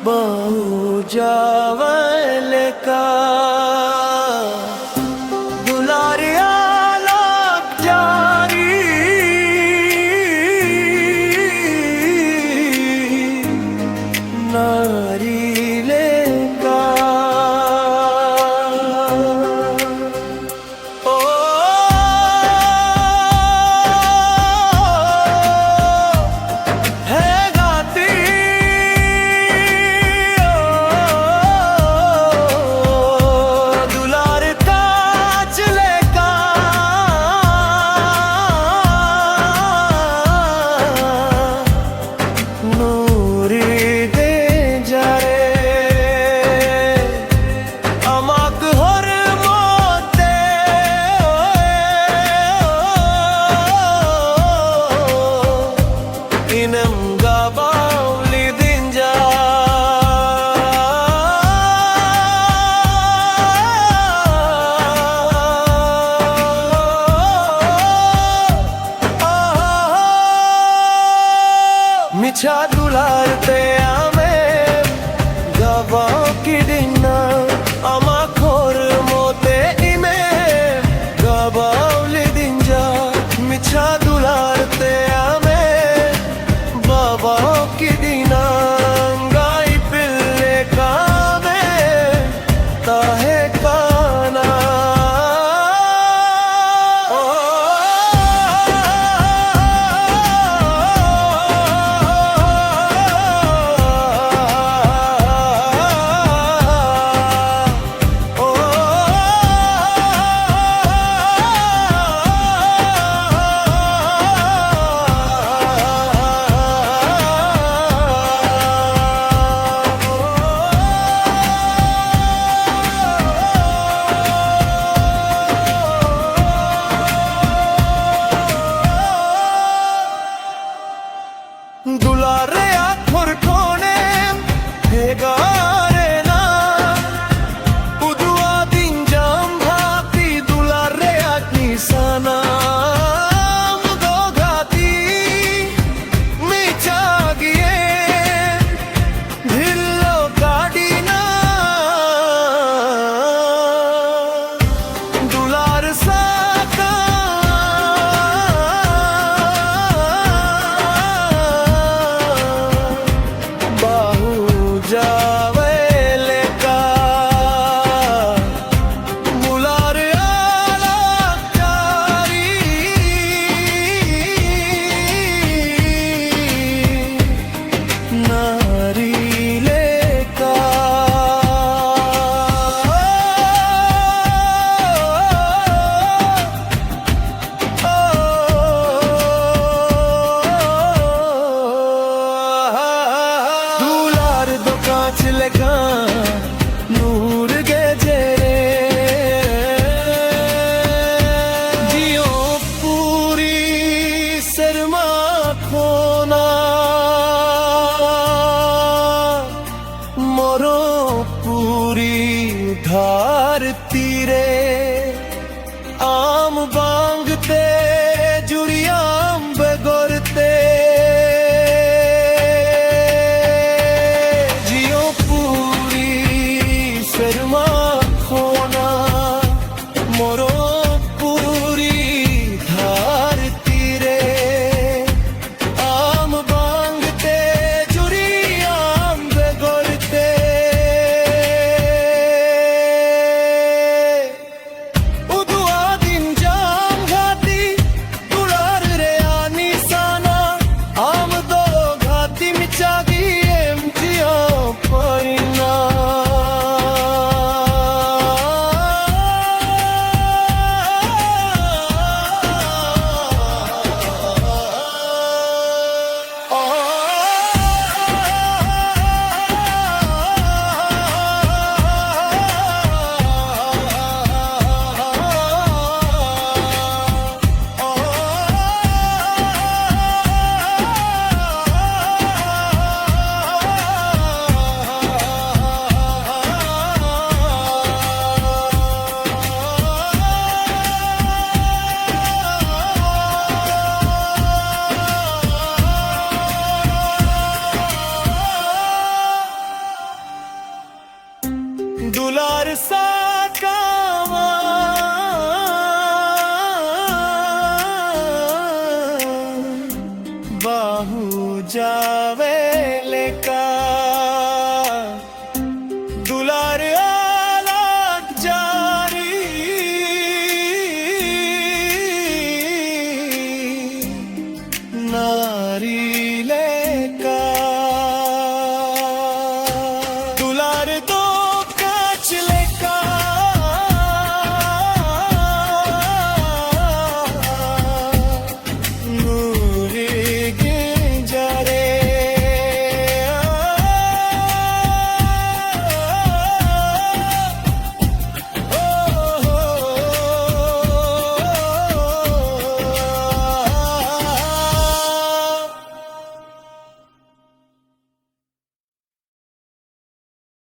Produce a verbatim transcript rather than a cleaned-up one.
ᱵᱟᱹᱦᱩ ᱡᱟᱶᱟᱭ ᱞᱮᱠᱟ ᱫᱩᱞᱟᱨᱮ ᱟᱞᱟᱯ ᱡᱟᱹᱨᱤ ᱱᱟᱹᱨᱤ ᱞᱮᱠᱟ᱾ ᱳ ᱦᱮ ᱜᱟᱛᱮ, ᱳ ᱫᱩᱞᱟᱨ ᱠᱟᱸᱪ ᱞᱮᱠᱟ ᱱᱩᱨᱤ ᱫᱮᱡᱟᱨᱮ᱾ ᱟᱢᱟᱜ ᱦᱚᱲᱢᱚ ᱛᱮ ᱤᱱᱟᱹᱢ ᱜᱟᱵᱟᱣ ᱞᱤᱫᱤᱧᱟ᱾ ᱢᱤᱪᱷᱟ ᱫᱩᱞᱟᱨ ᱛᱮ ᱞᱮᱠᱟ ᱱᱩᱨ ᱜᱮ ᱡᱮᱨᱮᱫ᱾ ᱡᱤᱭᱚᱱ ᱯᱩᱨᱤ ᱥᱮᱨᱢᱟ ᱠᱷᱚᱱᱟᱜ ᱢᱚᱨᱚ ᱯᱩᱨᱤ ᱫᱷᱟᱹᱨᱛᱤ ᱨᱮ ᱟᱢ ᱵᱟᱝ ᱛᱮ ᱡᱩᱨᱤᱭᱟᱢ ᱵᱮᱜᱚᱨ ᱛᱮ ᱡᱤᱭᱚᱱ ᱯᱩᱨᱤ ᱥᱮᱨᱢᱟ ᱠᱷᱚᱱᱟᱜ ᱢᱚᱨᱚ ᱯᱩᱨᱤ ᱫᱷᱟᱹᱨᱛᱤ ᱨᱮ ᱟᱢ ᱵᱟᱝ ᱛᱮ ᱡᱩᱨᱤᱭᱟᱢ ᱵᱮᱜᱚᱨ ᱛᱮ ᱩᱫᱩᱜ ᱟᱹᱫᱤᱧ ᱡᱟᱢ ᱜᱷᱟᱹᱴᱤ ᱫᱩᱞᱟᱹᱲ ᱨᱮᱭᱟᱜ ᱱᱤᱥᱟᱱᱟ᱾ ᱟᱢ ᱫᱚ ᱜᱷᱟᱹᱴᱤ ᱢᱤᱪᱟᱜᱤ ᱮᱢ ᱡᱤᱭᱚ ᱯᱟᱹᱨᱤᱱᱟ᱾ ᱫᱩᱞᱟᱨ ᱥᱟ